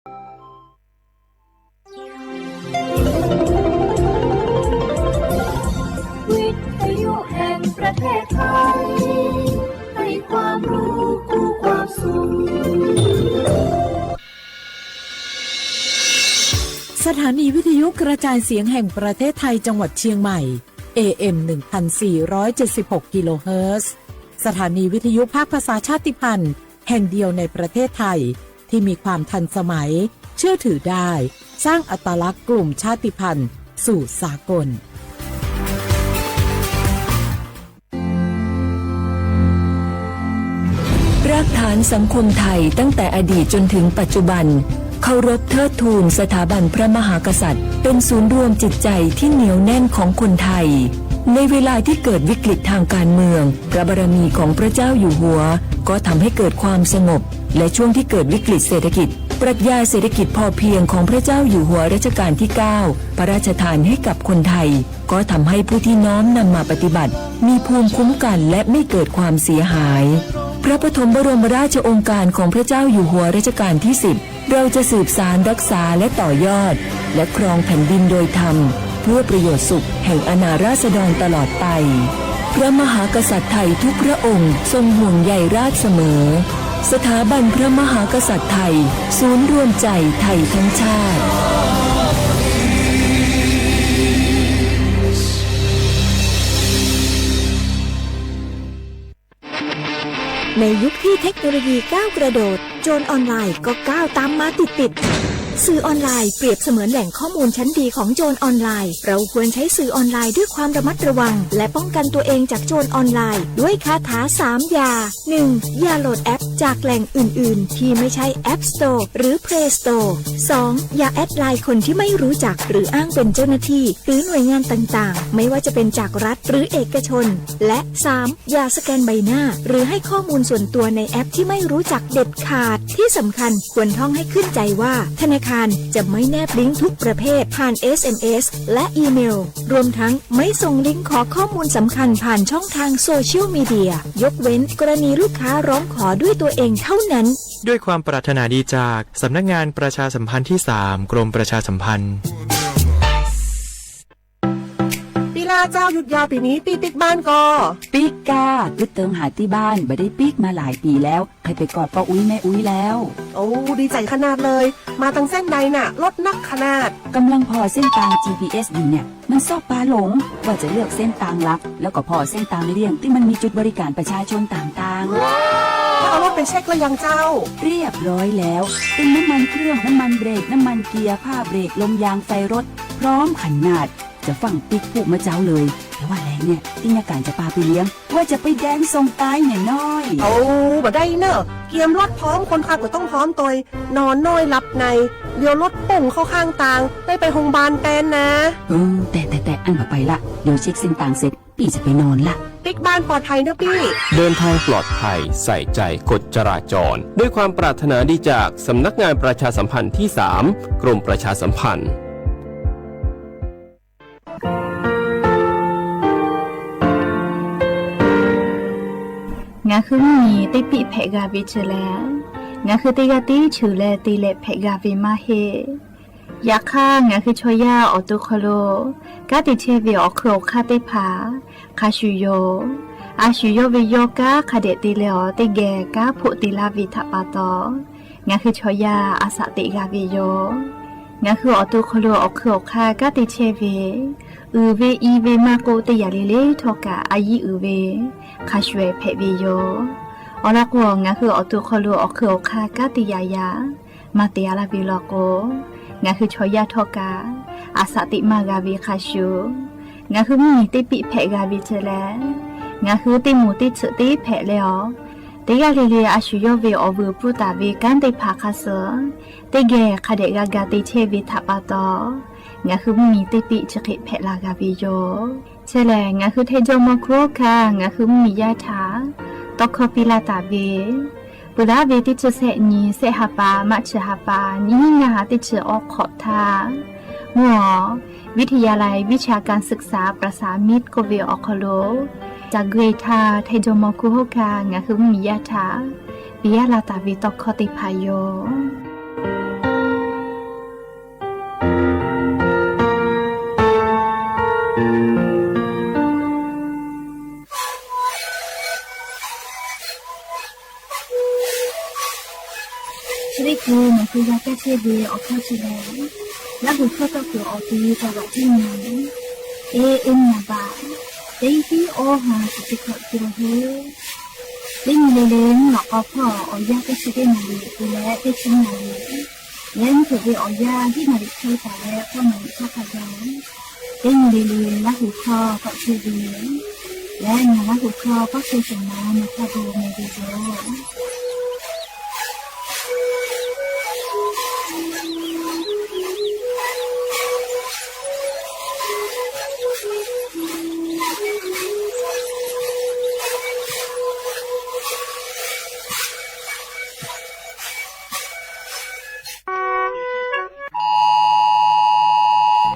วิทยุแห่งประเทศไทย ให้ความรู้คู่ความสุข สถานีวิทยุกระจายเสียงแห่งประเทศไทยจังหวัดเชียงใหม่ เอ เอ็ม หนึ่งพันสี่ร้อยเจ็ดสิบหก กิโลเฮิรตซ์ สถานีวิทยุภาคภาษาชาติพันธุ์แห่งเดียวในประเทศไทย ที่มีความทันสมัย เชื่อถือได้ สร้างอัตลักษณ์กลุ่มชาติพันธุ์สู่สากล รากฐานสังคมไทยตั้งแต่อดีตจนถึงปัจจุบัน เคารพเทิดทูนสถาบันพระมหากษัตริย์ เป็นศูนย์รวมจิตใจที่เหนียวแน่นของคนไทย ในเวลาที่เกิดวิกฤตทางการเมือง พระบารมีของพระเจ้าอยู่หัว ก็ทำให้เกิดความสงบ และช่วงที่เกิดวิกฤตเศรษฐกิจ ปรัชญาเศรษฐกิจพอเพียงของพระเจ้าอยู่หัวรัชกาลที่ เก้า พระราชทานให้กับคนไทย ก็ทำให้ผู้ที่น้อมนำมาปฏิบัติ มีภูมิคุ้มกันและไม่เกิดความเสียหาย พระปฐมบรมราชโองการของพระเจ้าอยู่หัวรัชกาลที่ สิบ เราจะสืบสานรักษาและต่อยอด และครองแผ่นดินโดยธรรม เพื่อประโยชน์สุขแห่งอาณาราษฎรตลอดไป พระมหากษัตริย์ไทยทุกพระองค์ทรงห่วงใยราชเสมอ สถาบันพระมหากษัตริย์ไทย ศูนย์รวมใจไทยทั้งชาติ ในยุคที่เทคโนโลยีก้าวกระโดด โจรออนไลน์ก็ก้าวตามมาติดๆ สื่อออนไลน์เปรียบเสมือนแหล่งข้อมูลชั้นดีของโจรออนไลน์ เราควรใช้สื่อออนไลน์ด้วยความระมัดระวัง และป้องกันตัวเองจากโจรออนไลน์ ด้วยคาถาสามอย่า หนึ่ง อย่าโหลดแอปจากแหล่งอื่นๆ ที่ไม่ใช่ App Store หรือ Play Store สอง อย่าแอดไลน์คนที่ไม่รู้จัก หรืออ้างเป็นเจ้าหน้าที่ หรือหน่วยงานต่างๆ ไม่ว่าจะเป็นจากรัฐหรือเอกชน และ สาม อย่าสแกนใบหน้า หรือให้ข้อมูลส่วนตัวในแอปที่ไม่รู้จักเด็ดขาด ที่สำคัญควรท่องให้ขึ้นใจว่า ธนาคารจะไม่แนบลิงก์ทุกประเภทผ่าน เอส เอ็ม เอส และอีเมล รวมทั้งไม่ส่งลิงก์ขอข้อมูลสำคัญผ่านช่องทางโซเชียลมีเดีย ยกเว้นกรณีลูกค้าร้องขอด้วยตัวเองเท่านั้น ด้วยความปรารถนาดีจากสำนักงานประชาสัมพันธ์ที่ สาม กรมประชาสัมพันธ์ ปีลาเจ้า หยุดยาวปีนี้ ปี้ปิ๊กบ้านก่อ ปิ๊กก้า กึ๊ดเติงหาตี้บ้าน บ่ได้ปิ๊กมาหลายปีแล้ว ใค่ไปกอดป้าอุ๊ยแม่อุ๊ยแล้ว โอ้ ดีใจ๋ขนาดเลย มาตังเส้นใดน่ะ รถนักขนาด กำลังผ่อเส้นตาง จีพีเอส อยู่เนี่ย มันชอบปาหลง ว่าจะเลือกเส้นตางลัก แล้วก็ผ่อเส้นตางเลี่ยงตี้มันมีจุดบริการประชาชนต่างๆ แล้วเอารถไปเช็คแล้วยังเจ้า เรียบร้อยแล้ว เต็มน้ำมันเครื่อง น้ำมันเบรก น้ำมันเกียร์ ผ้าเบรก ลมยาง ไฟรถ พร้อมขนาด จะฟั่งปิ๊กพูกเมื่อเจ๊าเลย แต่ว่าแลงเนี่ย ตี้ยาก่านจะปาไปเลี้ยง ว่าจะไปแดนส่งตายเนี่ยน้อย โอ้ บ่ได้เน่อ เกียมรถพร้อม คนขับก็ต้องพร้อมตวย นอนน้อยหลับใน เดี๋ยวรถป่งเข้าข้างตาง ได้ไปโฮงพยาบาลแตนนะ เออ แต่ แต่ แต่ อั้นบ่ไปละ เดี๋ยวเช็คเส้นตางเสร็จ ปี้จะไปนอนละ ปิ๊กบ้านปลอดภัยเน่อปี้ เดินทางปลอดภัย ใส่ใจกฎจราจร ด้วยความปรารถนาดีจากสำนักงานประชาสัมพันธ์ที่ สาม กรมประชาสัมพันธ์ Ngaˬ hui mvuhˇ miˬ teˇ piˆ hpehꞈ g'a ve chi lehˬ, ngaˬ hui teˇ g'aˇ tiˉ cheuˬ leh te leh hpehꞈ g'a ve maˇ heˆ. Yaꞈ hk'aˇ, ngaˬ hui chaw yaˇ awˬ to hk'aw lo kanˉ te chehˇ ve awˬ hk'eun awˬ hk'aˇ teˇ hpaˍ hk'a shuˍ yoˬ. A shu yawˇ ve yawˇ kanˉ hk'a dehꞈ te leh awˬ teˇ geh kanˉ hpoˆ te laˇ ve htaꞈ pa taw, ngaˬ hui chaw yaˇ a shaꞈ teꞈ g'a ve yoˬ. Ngaˬ hui awˬ to hk'aw lo awˬ hk'eun awˬ hk'aˇ kanˉ te chehˇ ve, uiˍ ve i ve maˇ k'oˆ, teˇ yanˇ le le htawˇ kaꞈ a yiˇ uiˍ ve hk'a shuˍ ehˍ hpehꞈ ve yoˬ. Awˬ lawn k'o, ngaˬ hui awˬ to hk'aw lo awˬ hk'eun awˬ hk'aˇ kanˉ te yaꞈ yaꞈ maˇ te a laˇ ve law k'o, ngaˬ hui chaw yaˇ htawˇ kaꞈ a shaꞈ teꞈ maˇ g'a ve hk'a shuˍ, ngaˬ hui mvuhˇ miˬ teˇ piˆ hpehꞈ g'a ve chi lehˬ, ngaˬ hui teˇ moˍ teˇ tsuhꞈ teˇ hpehꞈ leh awˬ, teˇ g'aˇ le le a shu yawˇ ve awˬ vuiˬ pfuhˇ taˍ ve kanˉ teˇ hpaˍ hk'a suh teˇ geh hk'a dehꞈ g'a ga te chehˇ ve htaꞈ pa taw, ngaˬ hui mvuhˇ miˬ teˇ piˆ chi hk'e hpehꞈ la g'a ve yoˬ. Chi lehˬ, ngaˬ hui Htaiˇ jawˇmawˇ hkuˇ hawˉ hkanˇ ngaˬ hui mvuhˇ miˬ yaˇ htaꞈ tawˇ hkawˇ piˇ laˇ taˍ ve, peuˬ laˇ ve teˇ chi sehˆ nyi sehˆ ha pa, maˇ chi ha pa, nyiˇ hinˉ ngaˇ ha teˇ chi awˬ hk'awꞈ htaˇ, mvuhˇ awˬ วิทยาลัยวิชาการศึกษา ประสานมิตร k'oˆ ve awˬ hk'aw lo, ca gui htaˇ Htaiˇ jawˇmawˇ hkuˇ hawˉ hkanˇ ngaˬ hui mvuhˇ miˬ yaˇ htaꞈ piˇ laˇ taˍ ve tawˇ hkawˇ teˇ hpaˍ yoˬ. Chehˇ ve awˬ hkawˇ chi lehˬ, Laˇ huˍ hkawˇ tawˆ kuiˬ awˬ ti ca vaꞈ tiˉ nyi. E, e nyi a baꞈ, teˇ hiˉ awˇ ha shiˍ teˇ hkawꞈ te la hoˉ. Teˇ nyi le le mvuhˇ lawꞈ k'aw hpawˇ awˬ yanˇ teˇ chi teˇ naˍ riˍ te leh teˇ chi naˍ riˍ, leh mvuhˇ hpeuꞈ ve awˬ yanˇ hiˉ naˍ riˍ chehˇ taˍ leh k'awˇ naˍ riˍ chehˇ hk'a gaˬ, teˇ nyi le le Laˇ huˍ hkawˇ tawˆ chehˇ ve, leh ngaˬ Laˇ huˍ hkawˇ pawˆ chehˇ shehˍ ma nawˬ hk'a gu meh ve yoˬ.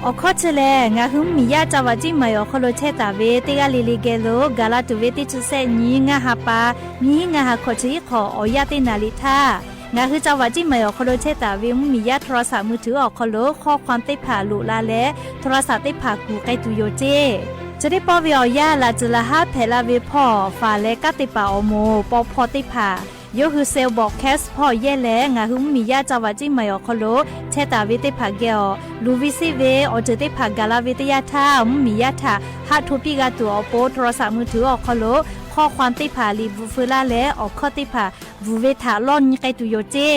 Awˬ hkawˇ chi lehˬ, ngaˬ hui mvuhˇmiˬ yaˇ ca vaꞈ tiˉ maˍ awˬ hk'aw lo chehˇ taˍ ve teˇ g'aˇ le le geh lo gaˬ la tuˬ ve teˇ chi sehˆ nyi ngaˇ ha pa, nyiˇ hinˉ ngaˇ ha hkawꞈ chi hiˉ hk'awꞈ awˬ yanˇ teˇ naˍ riˍ htaˇ, ngaˬ hui ca vaꞈ tiˉ maˍ awˬ hk'aw lo chehˇ taˍ ve mvuhˇmiˬ yaˇ โทรศัพท์มือถือ awˬ hk'aw lo ข้อความ teˇ hpaˍ loꞈ la leh โทรศัพท์ teˇ hpaˍ kuˬ k'ai tuˬ yoˬ ceˇ. Chi teˇ pawˆ ve awˬ yanˇ laꞈ tcuhˍ laˬ haˉ hpehꞈ la ve hpawˇ, faˍ leh kanˉ teˇ hpaˍ awˬ moˍ paw hpawˇ teˇ hpaˍ, yawˇ hui เซลล์บอร์ดแคสต์ hpawˇ yehˇ leh ngaˬ hui mvuhˇmiˬ yaˇ ca vaꞈ tiˉ maˍ awˬ hk'aw lo chehˇ taˍ ve teˇ hpaˍ geh awˬ luˬ ve seˆ ve awˬ ceuˬ teˇ hpaˍ gaˬ la ve teˇ yanˇ htaˇ, mvuhˇmiˬ yaˇ htaꞈ haˆ hto piˇ g'a tuˬ awˬ pon โทรศัพท์มือถือ awˬ hk'aw lo ข้อความ teˇ hpaˍ liꞈ bvuhꞈ feu laˇ leh awˬ hkawˇ teˇ hpaˍ bvuhꞈ ve htaꞈ lawˇ nyi k'ai tuˬ yoˬ ceˇ.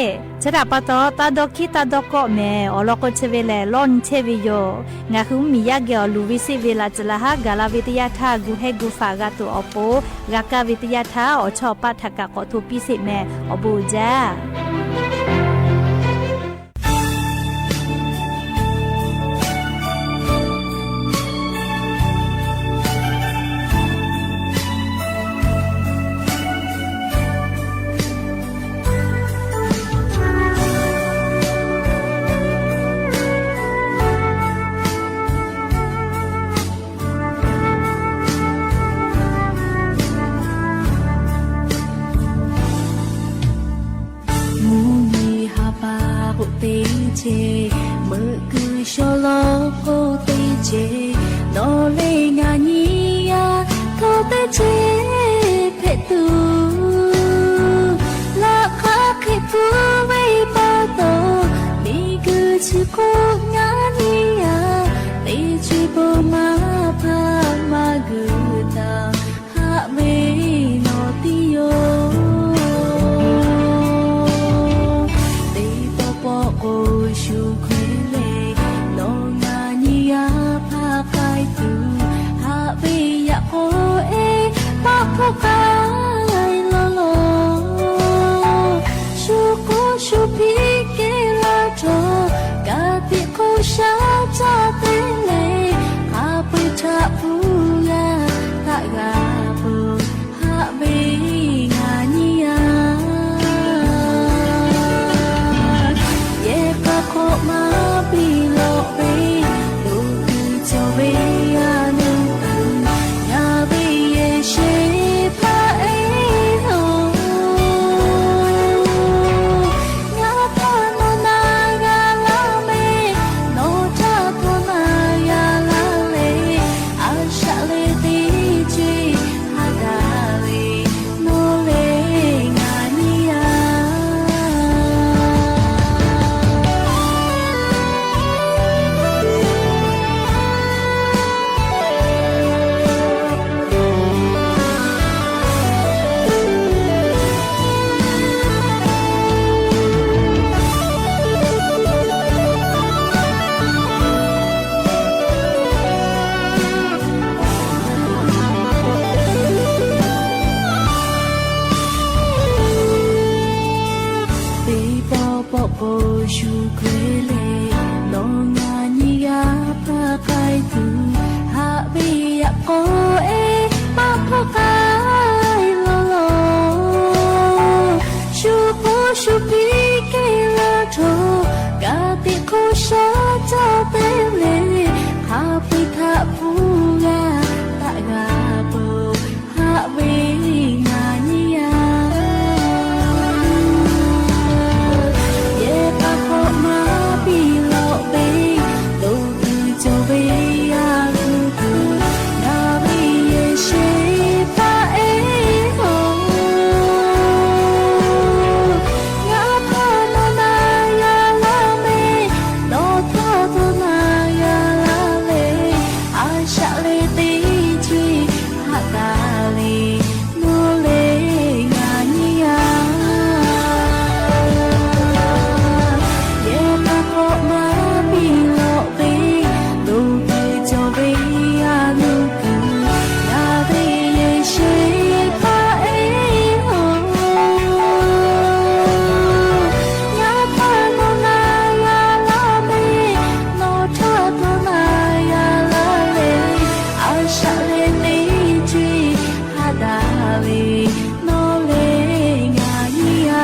Chi htaꞈ pa taw, taˇ dawˇ hkiˉ taˇ dawˇ kawˆ mehˍ awˬ lawn k'o, chi ve lehˬ lawˇ nyi chehˇ ve yoˬ. Ngaˬ hui mvuhˇmiˬ yaˇ geh awˬ luˬ ve seˆ ve laꞈ tcuhˍ laˬ haˉ gaˬ la ve teˇ yanˇ htaˇ, gu hehˇ gu faˍ g'a tuˬ awˬ pon g'a kaˇ ve teˇ yanˇ htaˇ, awˬ chawˇ awˬ paˆ htaꞈ kaꞈ k'awꞈ hto piˇ sheˍ mehˍ. Awˬ bon uiˍ jaˇ. daꞈ ve nawˬ leh ngaˬ nyi a.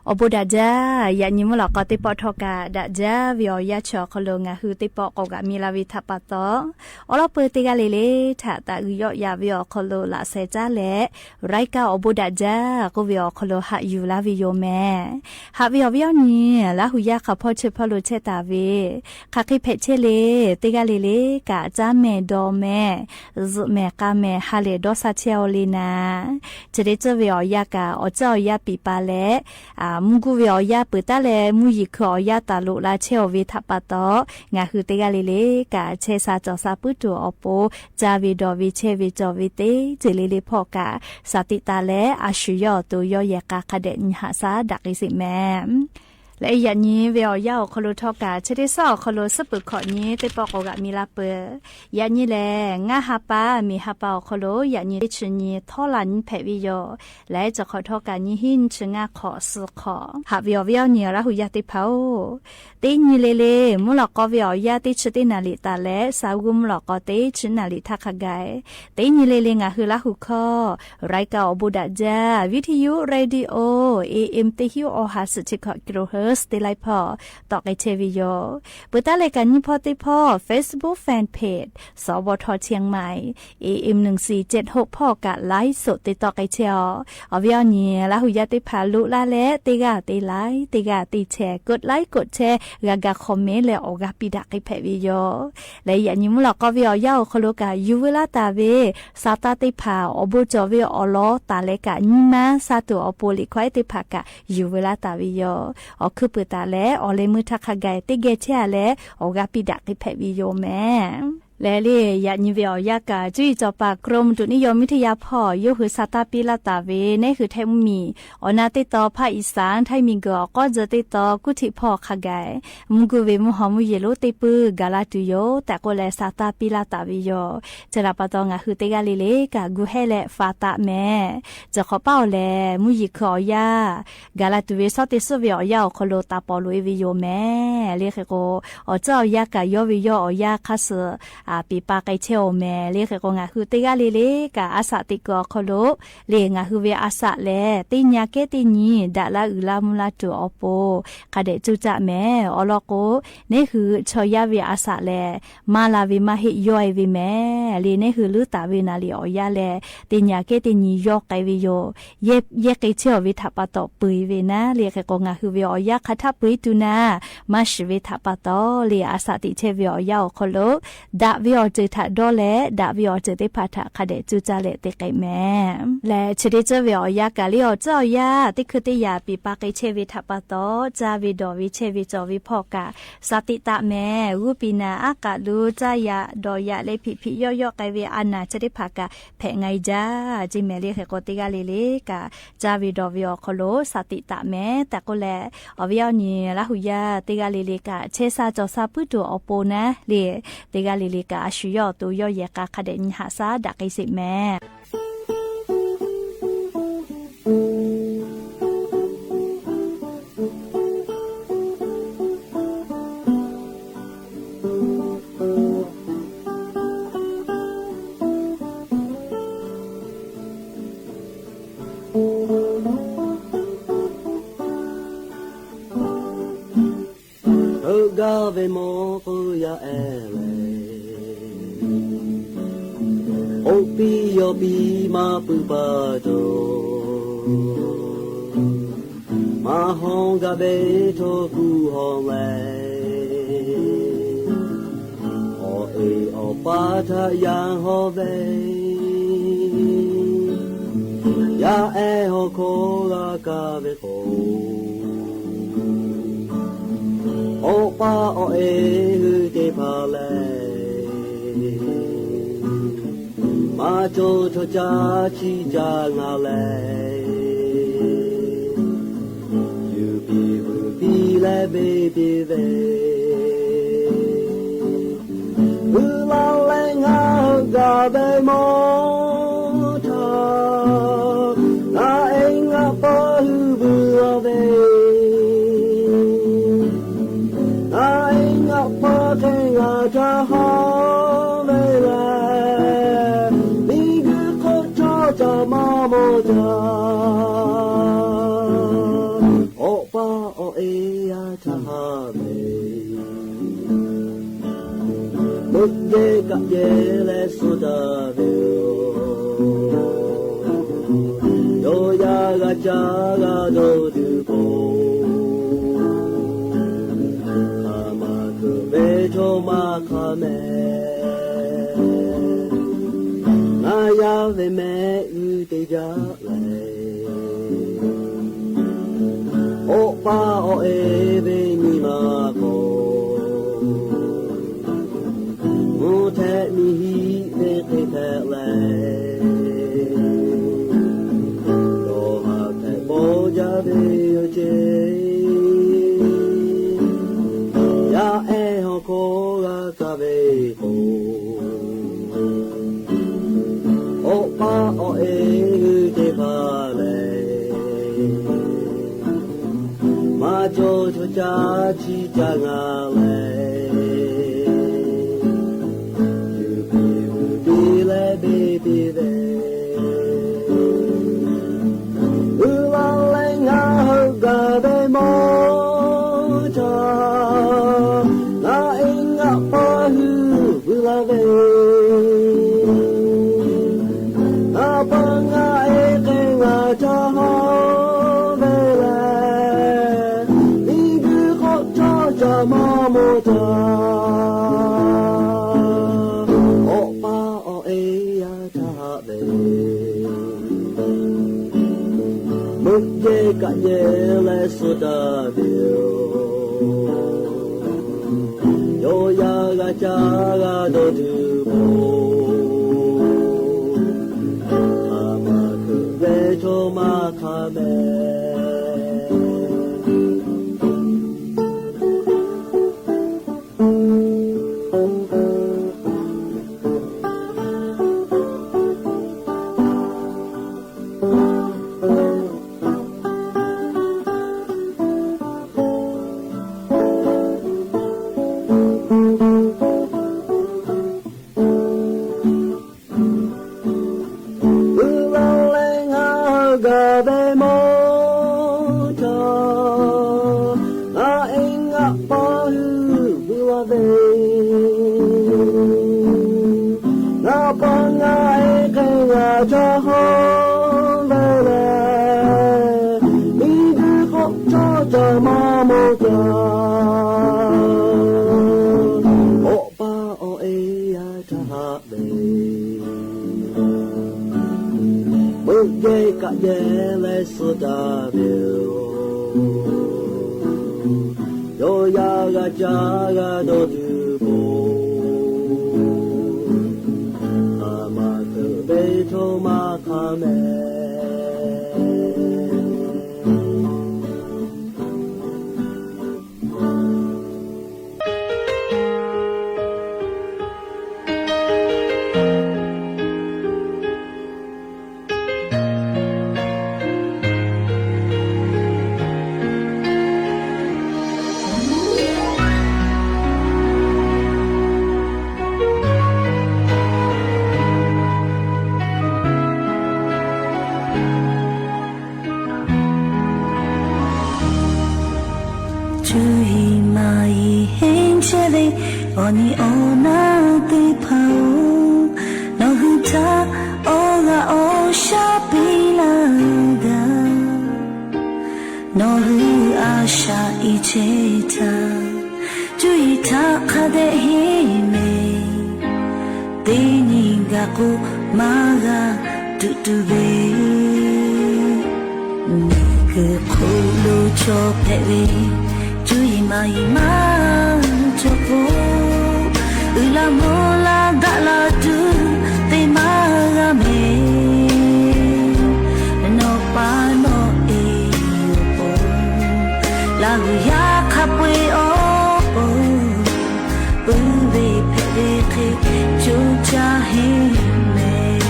Awˬ bon daꞈ jaˇ. Yaꞈ nyi mvuhˇ lawꞈ k'aw teˇ pawˆ htawˇ kaꞈ daꞈ jaˇ ve awˬ yanˇ chi awˬ hk'aw lo ngaˬ hui teˇ pawˆ k'awꞈ g'aꞈ mi la ve htaꞈ pa taw, awˉ lawˉ peu teˇ g'aˇ le le htaꞈ taꞈ g'uiˬ yawˆ yaꞈ ve awˬ hk'aw lo laꞈ sheh caˉ leh, รายการ Awˬ bon daꞈ jaˇ k'oˆ ve awˬ hk'aw lo haꞈ yuˬ laˇ ve yoˬ mehˍ. Haꞈ ve awˬ viˉ awˬ nyi, Laˇ huˍ yaˇ hk'aˬ hpawˇ chi hpawˇ lo chehˇ taˍ ve, hk'aˬ hk'e hpehꞈ chehˇ le, teˇ g'aˇ le le kaꞈ caˇ mehˍ dawˬ mehˍ, zuhꞈ mehˍ k'a mehˍ ha lehˬ dawˇ sha chehˇ-aw le naˍ. Chi teˇ ceuˬ ve awˬ yanˇ kaꞈ awˬ ceuˬ awˬ yanˇ piˍ pa leh, mvuhˇ guˇ ve awˬ yanˇ peuˬ taˉ leh mvuhˇ yeˬ hkui awˬ yanˇ taˍ loꞈ la chehˇ-aw ve htaꞈ pa taw, ngaˬ hui teˇ g'aˇ le le kaꞈ chehˇ sha cawˬ sha puiˉ tuˬ awˬ pon, caˇ ve dawˬ ve chehˇ ve cawˬ ve teˇ ceuˬ le le hpawˇ kaꞈ, shaˍ tiꞈ taˍ leh a shu yawˇ awˬ to yawˇ yehˬ k'a hk'a dehꞈ nyi haꞈ shaˉ daꞈ k'ai sheˍ mehˍ. Leh yaꞈ nyi ve awˬ yanˇ awˬ hk'aw lo htawˇ kaꞈ, chi teˇ shaˉ awˬ hk'aw lo suhˉ peuˬ hkawꞈ nyi teˇ pawˆ k'awꞈ g'aꞈ mi la peuˬ. Yaꞈ nyi lehˬ, ngaˇ ha pa miˬ ha pa awˬ hk'aw lo yaꞈ nyi teˇ chi nyi htawˇ la nyi hpehꞈ ve yoˬ. Leh chi hk'awꞈ htawˇ kaꞈ nyi hiˉ nyi chi ngaˇ hk'awꞈ suh hk'awꞈ. Haꞈ ve awˬ viˉ awˬ nyi Laˇ huˍ yaˇ teˇ hpaˍ-oˬ, teˇ nyi le le mvuhˇ lawꞈ k'aw ve awˬ yanˇ teˇ chi teˇ naˍ riˍ taˍ leh, sa g'uˇ mvuhˇ lawꞈ k'aw teˇ chi naˍ riˍ htaˇ hk'a gaˬ, teˇ nyi le le ngaˬ hui Laˇ huˍ hkawˇ รายการ Awˬ bon daꞈ jaˇ วิทยุ radio AM teˇ hinˉ awˬ ha suhˍ chi hkawꞈ kilohertz teˇ laiˉ hpawˇ tawˆ k'ai chehˇ ve yoˬ. Peuˬ taˉ leh kaꞈ nyiˇ hpawˇ teˇ hpawˇ Facebook fan page สวท เชียงใหม่ AM หนึ่งสี่เจ็ดหก hpawˇ kaꞈ ไลฟ์สด te tawˆ k'ai chehˇ-aw. Awˬ viˉ awˬ nyi Laˇ huˍ yaˇ teˇ hpaˍ loꞈ laˇ leh, teˇ g'aˇ te ไลค์ teˇ g'aˇ te แชร์ กดไลค์ กดแชร์ g'a ga comment leh awˬ g'aˇ piˇ daꞈ k'ai hpehꞈ ve yoˬ. Leh yaꞈ nyi mvuhˇ lawꞈ k'aw ve awˬ yanˇ awˬ hk'aw lo kaꞈ yuˬ veu laˇ taˍ ve, sa taˇ teˇ hpaˍ awˬ bon cawˬ ve awˬ lawn taˍ leh kaꞈ nyi ma sha tuˬ awˬ pon liꞈ hkawˇ ehˉ teˇ hpaˍ kaꞈ yuˬ veu laˇ taˍ ve yoˬ. Awˬ hkuiˉ puiˍ taˍ leh awˬ leh meuˇ htaˇ hk'a gaˬ teˇ geh chehˇ-a leh awˬ g'aˇ piˇ daꞈ k'ai hpehꞈ ve yoˬ mehˍ. Leh le, yaꞈ nyi ve awˬ yanˇ kaꞈ cuˇ yiˍ cawˬ paˍ กรมอุตุนิยมวิทยา hpawˇ yawˇ hui sa taˇ piˇ laˇ taˍ ve, neˇ hui htehꞈ mvuhˇ miˬ awˬ na teˇ taw ภาคอีสาน ไทย มีเกอร์ awˬ k'awˇ tzuh teˇ taw kuˇ htiꞈ hpawˇ hk'a gaˬ, mvuhˇ guˇ ve mvuhˇ haw mvuhˇ yeˬ lonˉ teˇ puiˇ gaˬ la tuˬ yoˬ tehꞈ k'oˆ leh sa taˇ piˇ laˇ taˍ ve yoˬ. Chi htaꞈ pa taw ngaˬ hui teˇ g'aˇ le le kaꞈ gu hehˇ leh faˍ taˍ mehˍ. Chi hk'awꞈ paˉ awˬ lehˬ, mvuhˇ yeˬ hkui awˬ yanˇ gaˬ la tuˬ ve shawˉ teˇ suhˉ ve awˬ yanˇ awˬ hk'aw lo taˍ pawˍ loꞈ-e ve yoˬ mehˍ. Le hk'e k'o, awˬ tcuhˉ awˬ yanˇ kaꞈ yawˇ ve yawˇ awˬ yanˇ hk'aˇ suh piˍ pa k'ai chehˇ-oˬ mehˍ. Le hk'e k'o, ngaˬ hui teˇ g'aˇ le le kaꞈ a shaꞈ teꞈ kuiˬ awˬ hk'aw lo le, ngaˬ hui ve a shaꞈ lehˬ teˇ nyi kehˉ teˇ nyi daꞈ laˇ uiˍ laˇ mvuh laˇ tuˬ awˬ pon hk'a dehꞈ coˇ caˆ mehˍ. Awˬ lawn k'o, neˇ hui chaw yaˇ ve a shaꞈ lehˬ maˇ la ve maˇ heˆ, yawˇ-e ve mehˍ. Le neˇ hui leuˉ taˍ ve naˍ riˍ awˬ yanˇ lehˬ, teˇ nyi kehˉ teˇ nyi yawˇ k'ai ve yoˬ. Yehˇ k'ai chehˇ-aˬ ve htaꞈ pa taw peu-e ve naˉ. Le hk'e k'o, ngaˬ hui ve awˬ yanˇ hk'a htaˆ peu-e tuˬ naˉ, maˇ shiˍ ve htaꞈ pa taw le, a shaꞈ teꞈ chehˇ ve awˬ yanˇ awˬ hk'aw lo daꞈ ve awˬ ceuˬ htaꞈ dawˇ leh, daꞈ ve awˬ ceuˬ teˇ hpaˍ htaꞈ hk'a dehꞈ coˇ caˇ leh te k'ai mehˍ. Lehˬ, chi teˇ ceuˬ ve awˬ yanˇ kaꞈ le, awˬ tcuhˉ awˬ yanˇ teˇ hkui teˇ yaꞈ piˍ pa k'ai chehˇ ve htaꞈ pa taw, caˇ ve dawˬ ve chehˇ ve cawˬ ve hpawˇ kaꞈ shaˍ tiꞈ taˍ mehˍ. G'uˇ piˍ naˍ aˉ k'aꞈ lo caˇ yaꞈ dawˬ yaꞈ leh hpiꞈ hpiꞈ yawˆ yawˆ k'ai ve a naˍ chi teˇ hpaˍ kaꞈ hpehꞈ nga-e jaˇ ceˇ mehˍ. Le hk'e k'o, teˇ g'aˇ le le kaꞈ caˇ ve dawˬ ve awˬ hk'aw lo shaˍ tiꞈ taˍ mehˍ tehꞈ k'oˆ leh, awˬ viˉ awˬ nyi Laˇ huˍ yaˇ teˇ g'aˇ le le kaꞈ chehˇ sha cawˬ sha puiˉ tuˬ awˬ pon naˉ le, teˇ g'aˇ le le kaꞈ a shu yawˇ awˬ to yawˇ yehˬ k'a hk'a dehꞈ nyi haꞈ shaˉ daꞈ k'ai sheˍ mehˍ. Heuˆ gaˇ ve mawˬ k'o yaˇ ehˉ lehˬ, k'oˆ piˇ yaw piˇ maˇ pui pa taw, maˇ hawˇ gaˇ ve htawˇ kuˬ hawˇ leh, awˬ e awˬ pa htaꞈ yaˇ hawˇ ve, yaˇ ehˉ hawˇ hkawˇ g'a kaˇ ve k'o, awˬ pa awˬ e hui teˇ hpaˍ lehˬ, maˇ cawˬ chaw caˇ chiˇ caˇ ngaˬ lehˬ, yuˬ piˇ vuiˬ piˇ leh beˇ piˇ ve, uiˍ la leh ngaˬ heuˆ gaˇ ve mawˬ htaˇ, ngaˬ e ngaˬ pa hui vuiˬ la ve, ngaˬ e ngaˬ pa hk'e ngaˬ htaꞈ haꞈ ve lehˬ, miˬguiˬ hk'oˆ chaw caˇ maˇ mawˬ caˇ. Awˬ Geh kaꞈ geh leh suh taˍ ve yoˬ. Yawˇ yaˇ g'a caˇ g'a dawˬ tuˬ k'o, hk'aˬ ma hkeuꞈ ve chaw maˇ hk'a mehˍ. Ngaˬ yaˇ ve mehˆ g'uˇ te jaˇ leh, awˬ pa awˬ e ve nyi ma k'o, mvuhˇ htehꞈ miˬ hiˆ ve hk'e hpehꞈ leh, yawˇ haꞈ hpehꞈ paw jaˇ ve yoˬ ceˇ. Yaˇ ehˉ hawˉ hkawˇ g'a kaˇ ve k'o, awˬ pa awˬ e g'uˇ te hpaˇ leh, maˇ cawˬ chaw caˇ chi caˇ ngaˬ leh, yuˬ piˇ vuiˬ piˇ leh beˇ piˇ ve, uiˍ la leh ngaˬ heuˆ gaˬ ve mawˇ caˇ, ngaˬ e ngaˬ pa hui vuiˬ la ve, ngaˬ pa ngaˬ e hk'e ngaˬ caˇ haw ve leh, miˬ guiˬ hk'awꞈ cawˇ caˇ maˇ mawˬ caˇ, awˬ pa awˬ e yaˇ htaˇ haꞈ ve, meuꞈ geh kaꞈ geh leh suh taˍ ve yoˬ. Yawˇ yaˇ g'a caˇ g'a dawˬ tuˬ k'o, hk'aˬ ma hkeuꞈ ve chaw maˇ hk'a mehˍ. Uiˍ la leh ngaˬ heuˆ gaˬ ve mawˇ caˇ, ngaˬ e ngaˬ pa hui vuiˬ la ve, ngaˬ pa ngaˬ e hk'e ngaˬ caˇ haw ve leh, miˬ guiˬ hk'awꞈ cawˇ caˇ maˇ mawˬ caˇ, awˬ pa awˬ e yaˇ htaˇ haꞈ ve, meuꞈ geh kaꞈ geh leh suh taˍ ve yoˬ. Yawˇ yaˇ g'a caˇ g'a dawˬ tuˬ k'o, hk'aˬ ma hkeuꞈ ve chaw maˇ hk'a mehˍ. Cuˇ yiˍ maˍ yiˍ henˇ chehˇ ve awˬ nyi awˬ naˉ teˇ hpaˍ-oˬ, nawˬ hui htaꞈ awˬ g'aˇ awˬ shaˉ piˇ laˇ gaˇ. Nawˬ hui a shaꞈ i chehˇ htaˇ, cuˇ yiˍ htaꞈ hk'a dehꞈ henˇ mehˍ. Teˇ nyi gaˬ k'o maˇ g'a tuꞈ tuˬ ve, miˬ guiˬ hk'oˆ lo chaw hpehꞈ ve, cuˇ yiˍ maˍ yiˍ maˇ cawˬ k'o, uiˍ la mvuh la daꞈ la tuˬ te maˇ g'a mehˍ. Nawˬ pa nawˬ e awˬ pon, Laˇ huˍ yaˇ hk'a peu-eˬ awˬ pon, puiˉ ve hpehꞈ ve hk'e coˇ caˇ henˇ mehˍ.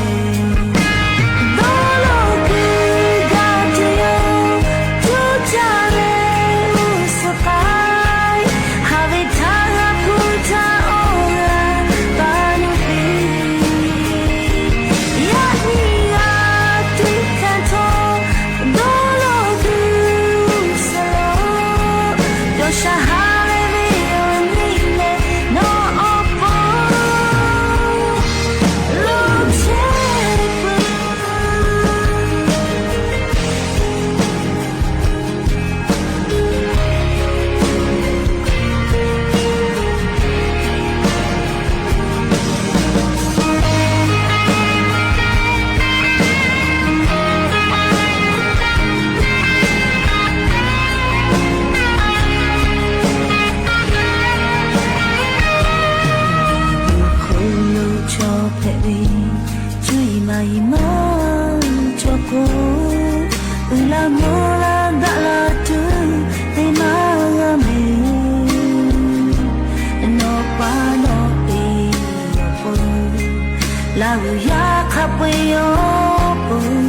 Dawˇ law kuiˬ gaˇ tuˬ yoˬ, coˇ caˇ leh uˉ suhˍ k'ai, haˍ ve htaˇ g'a hkuˇ htaˇ awˬ g'aˇ pa nuˇ piˇ. Yaꞈ nyi g'a tuꞈ hkanˍ htawˇ, dawˇ law kuiˬ uˉ suhˍ lo, yawˇ shaˍ ha Yaꞈ hk'aˇ peu-eˬ yoˬ, puiˉ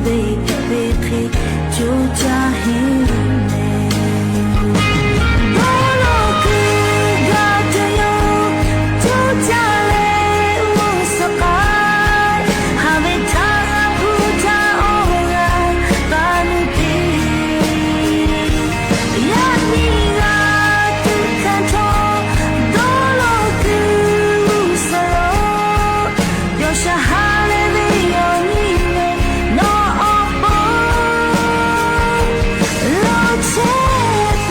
ve hpehꞈ ve hk'e coˇ caˇ heˆ mehˍ. Dawˇ law kuiˬ gaˬ tuˬ yoˬ, coˇ caˇ leh g'uˇ suhˍ k'ai, haˍ ve htaˇ g'a hpu htaˇ awˬ g'a taˍ nuˇ piˇ. Yaꞈ nyi g'a tuꞈ hkanˍ htawˇ, dawˇ law kuiˬ g'uˇ suhˍ lo yawˇ shaˍ ha leh ve yaw nyi leh, nawˬ awˬ pon lo chehˇ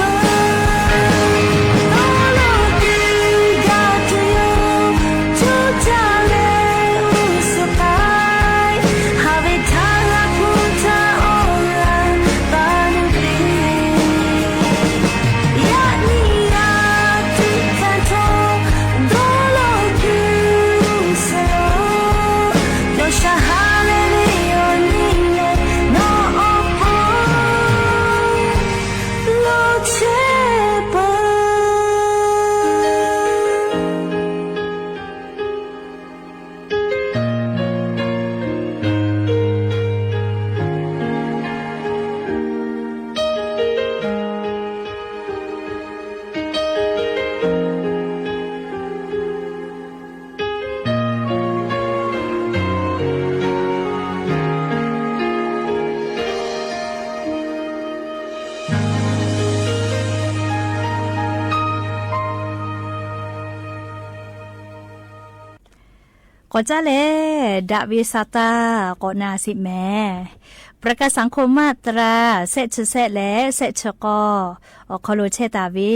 peuˬ. Dawˇ law kuiˬ gaˬ tuˬ yoˬ, coˇ caˇ leh g'uˇ suhˍ k'ai, haˍ ve htaˇ g'a hpu htaˇ awˬ g'a taˍ nuˇ piˇ. Yaꞈ nyi g'a tuꞈ hkanˍ htawˇ, dawˇ law kuiˬ g'uˇ suhˍ lo yawˇ shaˍ ha leh ve yaw nyi leh, nawˬ awˬ pon lo chehˇ peuˬ. K'awꞈ caˉ leh, daꞈ ve Saˍtanˍ k'awꞈ na sheˍ mehˍ. ประกาศสังคม maˇ tra shehˆ chi shehˆ leh shehˆ chi k'awˇ awˬ hk'aw lo chehˇ taˍ ve,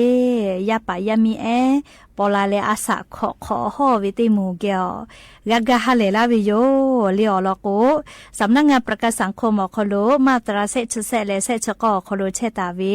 yaˇ paˍ yaˇ miˇ ehˉ paw la leh a shaꞈ hkawꞈ hk'awꞈ hawˇ ve teˇ moˍ geh awˬ g'a ga ha lehˬ laˇ ve yoˬ. Le awˬ lawn k'o, สำนักงานประกันสังคม awˬ hk'aw lo maˇ tra shehˆ chi shehˆ leh shehˆ chi k'awˇ awˬ hk'aw lo chehˇ taˍ ve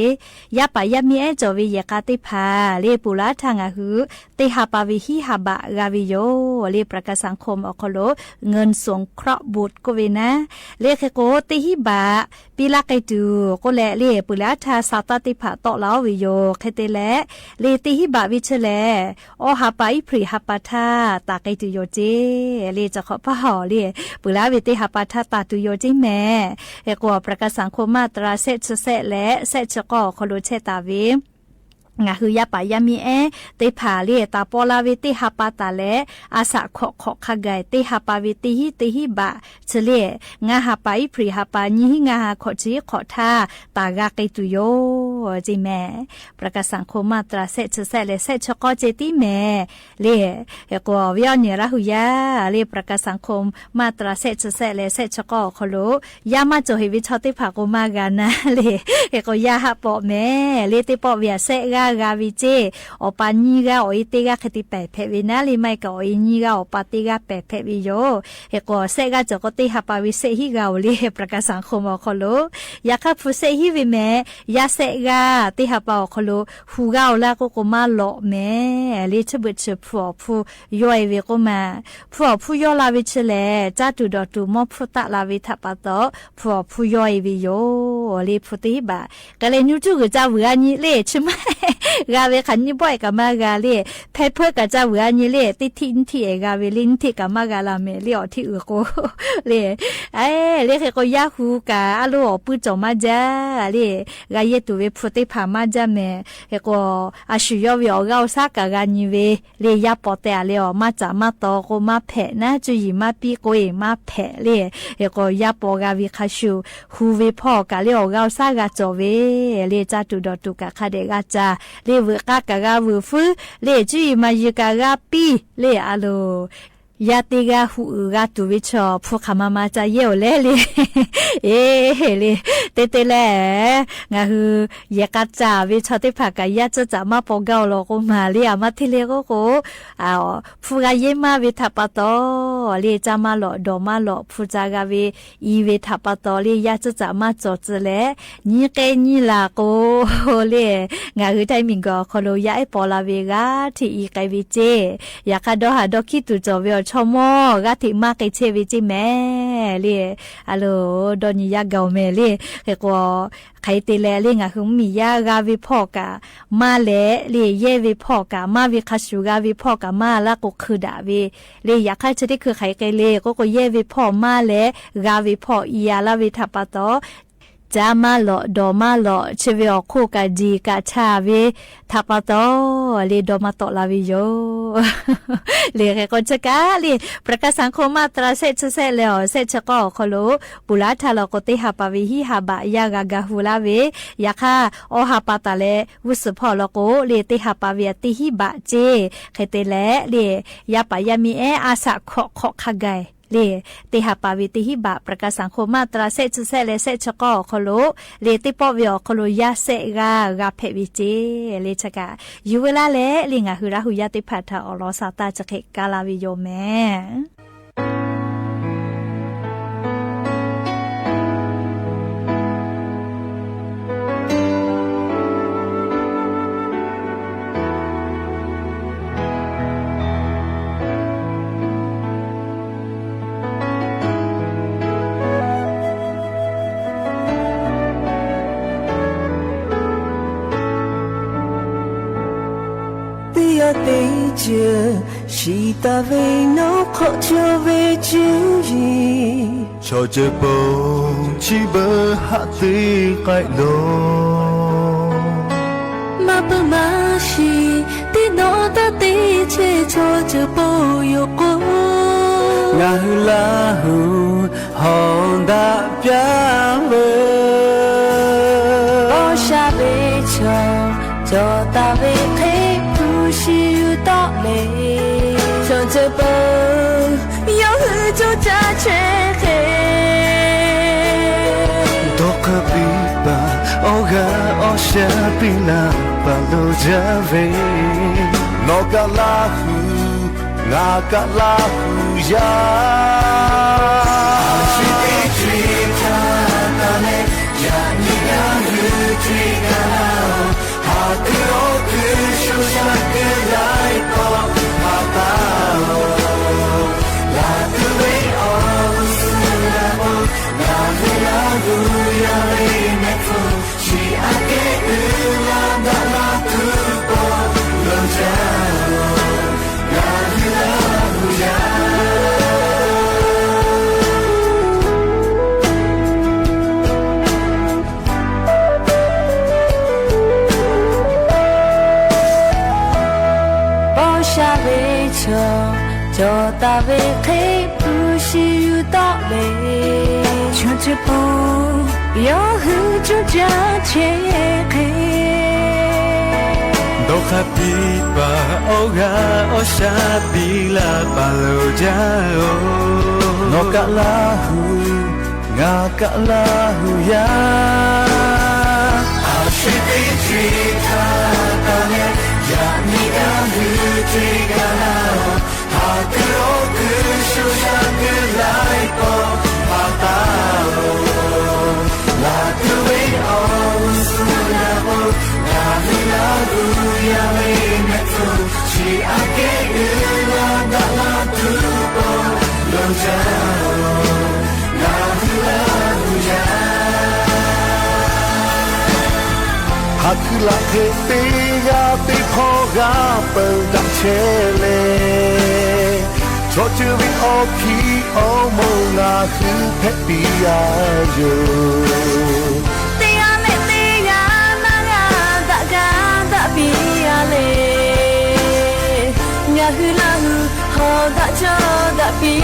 yaˇ paˍ yaˇ miˇ ehˉ cawˬ ve yehˬ k'a teˇ hpaˍ le, puˍ laˇ htaˇ ngaˬ hui teˇ ha pa ve hiˉ ha baꞈ g'a ve yoˬ. Le ประกันสังคม awˬ hk'aw lo เงินสงเคราะห์บุตร k'oˆ ve naˉ, le hk'e k'o teˇ hiˉ baꞈ piˇ laˇ k'ai tuˬ k'oˆ leh, le puˍ laˇ htaˇ Saˍtanˍ teˇ hpaˍ tawˆ la oˇ ve yoˬ. Hk'e te leh, le teˇ hiˉ baꞈ ve chi lehˬ, awˇ ha pa iˉ hpaˍ ha pa htaˇ taˍ k'ai tuˬ yoˬ ceˇ. Le chi hk'awꞈ paˇ hawˬ le, puˍ laˇ ve teˇ ha pa htaˇ taˍ tuˬ yoˬ ceˇ mehˍ. Hk'e k'o ประกันสังคม maˇ tra shehˆ chi shehˆ leh shehˆ chi k'awˇ awˬ hk'aw lo chehˇ taˍ ve ngaˬ hui yaˇ paˍ yaˇ miˇ ehˉ teˇ hpaˍ le, taˍ paw la ve teˇ ha pa taˍ leh, a shaꞈ hkawꞈ hk'awꞈ hk'a gaˬ teˇ ha pa ve teˇ hiˉ teˇ hiˉ baꞈ chi le, ngaˇ ha pa iˉ hpaˍ ha pa nyiˇ hiˉ ngaˇ ha hk'awꞈ chi hk'awꞈ htaˇ taˍ g'a k'ai tuˬ yoˬ ceˇ mehˍ. ประกันสังคม maˇ tra shehˆ chi shehˆ leh shehˆ chi k'awˇ ceh tiˉ mehˍ. Le, hk'e k'o awˬ viˉ awˬ nyi Laˇ hu yaˇ le ประกันสังคม maˇ tra shehˆ chi shehˆ leh shehˆ chi k'awˇ awˬ hk'aw lo yaˇ maˇ cawˬ heˍ ve chaw teˇ hpaˍ k'o maˇ g'a naˉ le. Hk'e k'o yaˇ haˆ pawˆ mehˍ. Le teˇ pawˆ ve aꞈ shehˆ g'aˇ g'a ve ceˇ. Awˬ pa nyiˇ g'aˇ awˬ e teˇ g'aˇ hk'e te pehˬ hpehꞈ ve naˉ le, maˇ heˆ kaꞈ awˬ e nyiˇ g'aˇ awˬ pa teˇ g'aˇ pehˬ hpehꞈ ve yoˬ. Hk'e k'o shehˆ g'aˇ cawˬ k'o teˇ ha pa ve shehˆ hiˉ g'a-oˬ le ประกันสังคม awˬ hk'aw lo. Yaꞈ hk'aˇ hpu shehˆ hiˉ ve mehˍ, yaˇ shehˆ g'aˇ teˇ ha pa awˬ hk'aw lo hpu g'aˇ-oˬ laˇ k'oˆ k'o maˇ lawꞈ mehˍ. Le chi beuꞈ chi hpu awˬ hpu yawˇ e ve k'oˆ ma, hpu awˬ hpu yawˇ la ve chi lehˬ, caˇ tuˬ dawˬ tuˬ mawˇ hpfuhˇ taˆ la ve htaꞈ pa taw hpu awˬ hpu yawˇ e ve yoˬ. Le hpu teˇ hiˉ baꞈ k'ai leh nyi cuˇ g'uiˬ ca vuiˬ g'a nyi le chi maˇ g'a ve hk'aˬ nyiˇ bawˆ-e kaꞈ maˇ g'a le, hpehˇ hpeuˆ kaꞈ ca vuiˬ g'a nyi le, teˇ htiˆ nyiˇ htiˆ-e g'a ve le, nyiˇ htiˆ kaꞈ maˇ g'a la mehˍ le, awˬ htiˆ uiˍ k'o le. Le hk'e k'o yaˇ hu kaꞈ a loˉ awˬ puiˉ cawˬ maˇ jaˇ le, g'a yehˇ tuˬ ve hpu teˇ hpaˍ maˇ jaˇ mehˍ. Hk'e k'o a shu yawˇ ve awˬ g'aˇ awˬ shaˉ kaꞈ g'a nyi ve le, yaˇ paw teh-a leh awˬ maˇ caꞈ maˇ taw k'o maˇ hpehꞈ naˉ, cuˇ yiˍ maˇ piˇ k'o-e maˇ hpehꞈ le. Hk'e k'o yaˇ paw g'a ve hk'a shuˍ, hu ve hpawˇ kaꞈ le awˬ g'aˇ awˬ shaˉ g'a cawˬ ve le, caˇ tuˬ dawˬ tuˬ kaꞈ hk'a dehꞈ g'a ca le, veuꞈ k'aˇ kaꞈ g'a vuiˬ fuiˉ le, cuˇ yiˍ maˍ yiˍ kaꞈ g'a piˇ le, a loˬ yaˇ teˇ g'aˇ hu uiˍ g'a tuˬ ve chaw hpu hk'aˬ ma ma ca yehˇ-oˬ leh le. Eˬ le, te te leh ngaˬ hui yehˬ k'a ca ve chaw teˇ hpaˍ kaꞈ yaˇ cuˇ caꞈ maˇ paw gaˇ-oˬ law k'o maˍ le, aˬ maˇ hteˇ le k'oˆ k'o, hpu g'a yehˇ maˇ ve htaꞈ pa taw le, caˇ maˇ lawꞈ dawˬ maˇ lawꞈ hpu ca g'a ve i ve htaꞈ pa taw le, yaˇ cuˇ caꞈ maˇ cawˬ tcuh leh, nyiˇ k'ehˆ nyiˇ laˬ k'o le, ngaˬ hui htaiˇ miˬ guiˬ awˬ hk'aw lo yaˇ ehˉ paw la ve g'aˇ hteꞈ i k'ai ve ceˇ. Yaꞈ hk'aˇ dawˇ haˍ dawˇ hkiˉ tuˬ cawˬ ve awˬ chaw mawˇ g'aˇ hteꞈ maˇ k'ai chehˇ ve ceˇ mehˍ le. A loˬ, dawˇ nyi yaˇ gaˬ-oˬ mehˍ le. Hk'e k'o, hk'aˬ hk'e te leh le, ngaˬ hui mvuhˇmiˬ yaˇ g'a ve hpawˇ kaꞈ maˇ leh le, yehˇ ve hpawˇ kaꞈ maˇ ve hk'a shuˍ g'a ve hpawˇ kaꞈ maˇ laˇ k'o hk'ui daꞈ ve le. Yaꞈ hk'aˇ chi teˇ hkui hk'aˬ hk'e le k'oˆ k'o, yehˇ ve hpawˇ maˇ leh g'a ve hpawˇ i a laˇ ve htaꞈ pa taw, caˉ maˇ lawꞈ, dawˬ maˇ lawꞈ, chi ve awˬ hk'oˆ kaꞈ jeˬ kaꞈ chaˍ ve htaꞈ pa taw le, dawˇ maˇ tawˆ la ve yoˬ. Le hk'e k'o, chi kaꞈ le, ประกาศสังคม มาตรา shehˆ chi shehˆ leh awˬ shehˆ chi k'awˇ awˬ hk'aw lo ponˬ laˇ htaˇ law k'o, teˇ ha pa ve hiˉ ha baꞈ yaˇ g'a ga hu laˇ ve, yaꞈ hk'aˇ awˇ ha pa taˍ leh g'uˇ suhˍ hpawˇ law k'o le, teˇ ha pa ve teˇ hiˉ baꞈ ceˇ. Hk'e te leh le, yaˇ paˍ yaˇ miˇ ehˉ a shaꞈ hkawꞈ hk'awꞈ hk'a gaˬ le, teˇ ha pa ve teˇ hiˉ baꞈ ประกาศสังคม มาตรา shehˆ chi shehˆ leh shehˆ chi k'awˇ awˬ hk'aw lo le, teˇ pawˆ ve awˬ hk'aw lo yaˇ shehˆ g'aˇ g'a hpehꞈ ve ceˇ. Le chi kaꞈ yuˬ veu laˇ leh le, ngaˬ hui Laˇ huˍ yaˇ teˇ hpaˍ htaꞈ awˬ lawn sha taˇ chi hk'e kaˇ laˇ ve yoˬ mehˍ. Teˇ g'aˇ teˇ ceuˬ shiˍ taˍ ve nawˉ hk'awꞈ cawˬ ve cuˇ yiˍ, chaw ceuˬ pon chi beuꞈ haꞈ te k'ai lawˬ. Maˇ peuˬ maˇ shiˍ teˇ nawˉ taˇ te chehˇ chaw ceuˬ pon yoˬ k'o, ngaˬ hui Laˇ huˍ hawˬ daꞈ pyaˇ veuˬ. Awˬ sha ve chaw cawˬ taˍ ve hk'e hpu shi yuˬ tawˆ le, chaw ceuˬ pon yawˇ hui coˇ caˇ chehˇ hk'e, dawˇ hk'aˇ piˇ paˍ awˬ g'aˇ awˬ shaˉ piˇ laˇ paˍ lo jaˇ ve, nawˬ kaꞈ Laˇ huˍ, ngaˬ kaꞈ Laˇ huˍ yaˇ. Chi teˇ ceuˬ htaꞈ taˍ leh, yaꞈ nyi ngaˬ hui teˇ g'aˇ laˇ-oˬ, haꞈ kuiˬ awˬ kuiˬ sho shaˉ kuiˬ laiˉ pawˆ hpaꞈ taˍ-oˬ. Laˬ tuˬ ve awˬ g'uˇ suhˍ g'a k'o, ngaˬ hui Laˇ huˍ yaˇ ve mehˆ hpfuhˇ chi aꞈ kehˉ uiˍ la daꞈ la tuˬ pawˆ lo jaˇ-oˬ, ngaˬ hui Laˇ huˍ yaˇ. Paw sha ve chaw cawˬ taˍ ve hk'e hpu shi yuˬ tawˆ le, chaw ceuˬ pon yawˇ hui coˇ caˇ chehˇ hk'e, dawˇ hk'aˇ piˇ paˍ awˬ g'aˇ awˬ shaˉ piˇ laˇ paˍ lo jaˇ-oˬ, nawˬ kaꞈ Laˇ huˍ, ngaˬ kaꞈ Laˇ huˍ yaˇ. A shu teˇ ceuˬ htaꞈ taˍ leh, yaꞈ nyi ngaˬ hui teˇ g'aˇ laˇ-oˬ, haꞈ kuiˬ awˬ kuiˬ sho shaˉ kuiˬ laiˉ pawˆ hpaꞈ taˍ-oˬ. Laˬ tuˬ ve awˬ g'uˇ suhˍ g'a k'o, ngaˬ hui Laˇ huˍ yaˇ ve mehˆ hpfuhˇ chi aꞈ kehˉ uiˍ la daꞈ la tuˬ pawˆ lo jaˇ-oˬ, ngaˬ hui Laˇ huˍ yaˇ. Haꞈ kuiˬ laꞈ hk'e teˇ g'aˇ teˇ hpawˇ g'a peuˬ daꞈ chehˇ le, chaw ceuˬ ve awˬ hkiˇ awˬ moˍ ngaˬ hui hpehꞈ piˇ a yoˬ. Teˇ g'aˇ leh teˇ g'aˇ maˇ g'a daꞈ gaˇ daꞈ piˇ a le, ngaˬ hui Laˇ huˍ hawˬ daꞈ cawˇ daꞈ piˇ.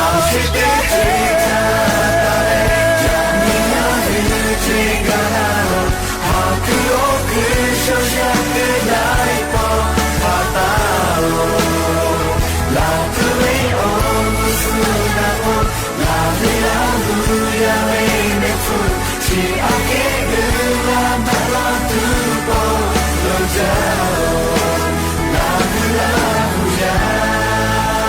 Awˬ shu teˇ ceuˬ htaꞈ taˍ leh, yaꞈ nyi ngaˬ hui teˇ g'aˇ laˇ-oˬ, haꞈ kuiˬ awˬ kuiˬ sho shaˉ kuiˬ laiˉ pawˆ hpaꞈ taˍ-oˬ. Laˬ tuˬ ve awˬ g'uˇ suhˍ g'a k'o, ngaˬ hui Laˇ huˍ yaˇ ve mehˆ hpfuhˇ chi aꞈ kehˉ uiˍ la daꞈ la tuˬ pawˆ lo jaˇ-oˬ, ngaˬ hui Laˇ huˍ yaˇ.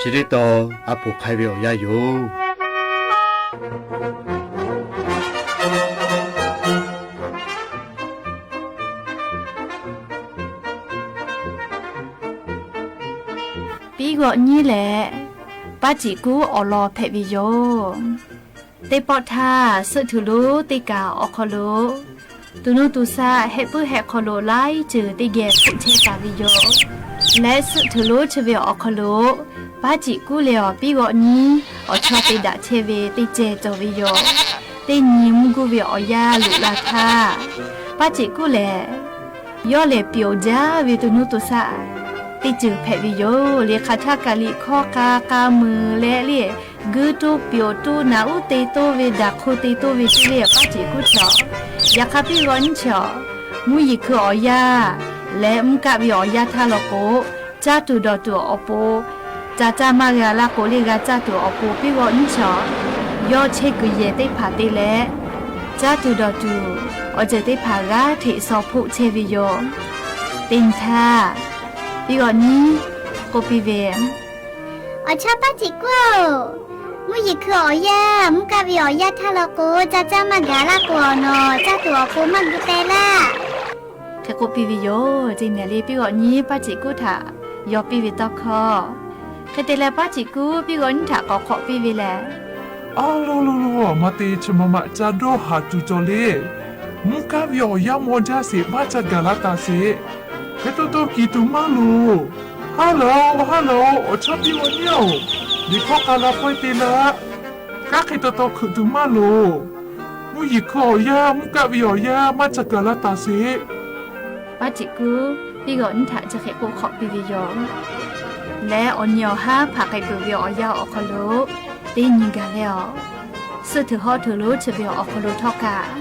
Chi teˇ taw a poˍ hk'ai ve awˬ yanˇ yoˬ. Piˇ g'awꞈ nyiˇ leh Paˇ ceꞈ kuˉ awˬ lawn hpehꞈ ve yoˬ. Teˇ pawˆ htaˇ, suhˆ htuˬ lonˉ teˇ kaˬ awˬ hk'aw lo, to nuˇ to shaˆ hehˆ puiˉ hehˆ hk'aw lo laiˉ ceuˬ teˇ geh hpfuhˆ chehˇ taˍ ve yoˬ. Leh suhˆ htuˬ lonˉ chi ve awˬ hk'aw lo, Paˇ ceꞈ kuˉ leh awˬ piˇ g'awꞈ nyiˇ awˬ chawˇ te daꞈ chehˇ ve teˇ cehˬ cawˬ ve yoˬ. Teˇ nyi mvuhˇ guˇ ve awˬ yanˇ loꞈ la htaˇ, Paˇ ceꞈ kuˉ lehˬ, yawˇ lehˬ pyawˬ jaˇ ve to nuˇ to shaˆ teˇ ceuˬ hpehꞈ ve yoˬ. Liꞈ hk'aˬ htaˇ kaꞈ liꞈ hkawˇ k'a k'a meuˍ leh le, guˇ toˇ pyawˬ toˇ naꞈ uˉ te toˇ ve daꞈ hk'oˆ te toˇ ve teˇ le Paˇ ceꞈ kuˉ chaw. Yaꞈ hk'aˇ piˇ g'awꞈ nyiˇ chaw, mvuhˇ yeˬ hkui awˬ yanˇ leh mvuhˇ kaˆ ve awˬ yanˇ htaˇ law k'o, caˇ tuˬ dawˬ tuˬ awˬ pon ca caˇ maˇ g'a laˇ k'o le, g'a caˇ tuˬ awˬ pon piˇ g'awꞈ nyiˇ chaw, yawˇ chehˇ kuiˬ yehˬ teˇ hpaˍ te leh, caˇ tuˬ dawˬ tuˬ awˬ ceuˬ teˇ hpaˍ g'aˇ hteꞈ shaw hpoˆ chehˇ ve yoˬ. Teˇ nyi htaˇ, piˇ g'awꞈ nyiˇ k'oˆ piˇ ve, Awˬ chawˇ Paˇ ceꞈ kuˉ-oˬ, mvuhˇ yeˬ hkui awˬ yanˇ mvuhˇ kaˆ ve awˬ yanˇ htaˇ law k'o, ca caˇ maˇ gaˬ laˇ k'o, awˬ nawˬ caˇ tuˬ awˬ pon maˇ gu teh laˇ. Hk'e k'oˆ piˇ ve yoˬ. Ceˇ mehˍ le, piˇ g'awꞈ nyiˇ Paˇ ceꞈ kuˉ htaꞈ yaw piˇ ve tawˇ hkawˇ. Hk'e te leh Paˇ ceꞈ kuˉ piˇ g'awꞈ nyiˇ htaꞈ k'awꞈ hk'awꞈ piˇ ve lehˬ, A lo lo lo, maˇ te chi ma ma ca dawˇ haˍ tuˬ cawˬ le. Mvuhˇ kaˆ ve awˬ yanˇ maw jaˇ sheˍ, maˇ ca gaˬ la taˍ sheˍ. Hk'e to to kiˬ tuˬ maˇ loˍ. Haˉ laˬ-oꞈ, haˉ laˬ-oꞈ, awˬ chawˇ piˇ g'awꞈ nyiˇ-oˬ, liꞈ hkawˇ k'a la pawehˇ te laˇ. Kanˉ hk'e taw taw hkui tuˬ maˇ loˍ. Mvuhˇ yeˬ hkui awˬ yanˇ, mvuhˇ kaˆ ve awˬ yanˇ maˇ ca gaˬ la taˍ sheˍ. Paˇ ceꞈ kuˉ piˇ g'awꞈ nyiˇ htaꞈ chi hk'e k'oˆ hk'awꞈ piˇ ve yoˬ. Leh awˬ nyi awˬ haˉ hpaˍ k'ai peuˬ ve awˬ yanˇ awˬ hk'aw lo, teˇ nyi gaˬ leh awˬ, suhˆ htuˬ hawˉ htuˬ lonˉ chi ve awˬ hk'aw lo htawˇ kaꞈ,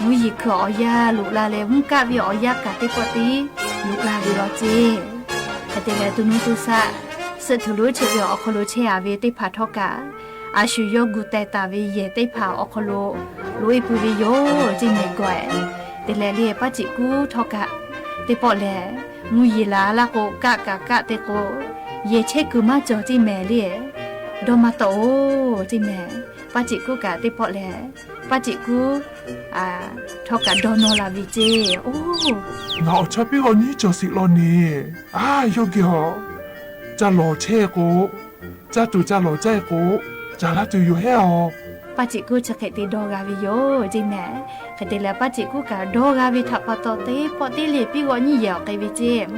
mvuhˇ yeˬ hkui awˬ yanˇ loꞈ la leh mvuhˇ kaˆ ve awˬ yanˇ kaꞈ teˇ pawˆ tiˉ loꞈ la ve law ceˇ. Hk'e te leh to nuˇ to shaˆ, suhˆ htuˬ lonˉ chi ve awˬ hk'aw lo chehˇ a ve teˇ hpaˍ htawˇ kaꞈ, a shu yawˇ gu teh taˍ ve yehˬ teˇ hpaˍ awˬ hk'aw lo loꞈ-e pui ve yoˬ ceˇ mehˍ gawˬ-e. Te leh le Paˇ ceꞈ kuˉ htawˇ kaꞈ, teˇ pawˆ lehˬ, mvuhˇ yeˬ la laˇ k'o, kaˆ kaꞈ kaˆ te k'o, yehˬ chehˇ kuiˬ maˇ cawˬ ceˇ mehˍ le. Dawˇ maˇ tawˆ-oˬ ceˇ mehˍ. Paˇ ceꞈ kuˉ kaꞈ teˇ pawˆ lehˬ, Paˇ ceꞈ kuˉ htawˇ kaꞈ dawˇ nawˇ la ve ceˇ. Oˇ, ngaˬ awˬ chawˇ piˇ g'awꞈ nyiˇ cawˬ sheˍ law ne. A, yawˇ geh awˬ, ca lawˬ chehˇ k'o, caˇ tuˬ ca lawˬ caˇ-e k'o, caˬ laˇ tuˬ yoˬ hehˉ-oˬ. Paˇ ceꞈ kuˉ chi hk'e te dawˇ g'a ve yoˬ ceˇ mehˍ. Hk'e te leh Paˇ ceꞈ kuˉ kaꞈ dawˇ g'a ve htaꞈ pa taw teˇ pawˆ teˇ le piˇ g'awꞈ nyiˇ yehˬ awˬ k'ai ve ceˇ.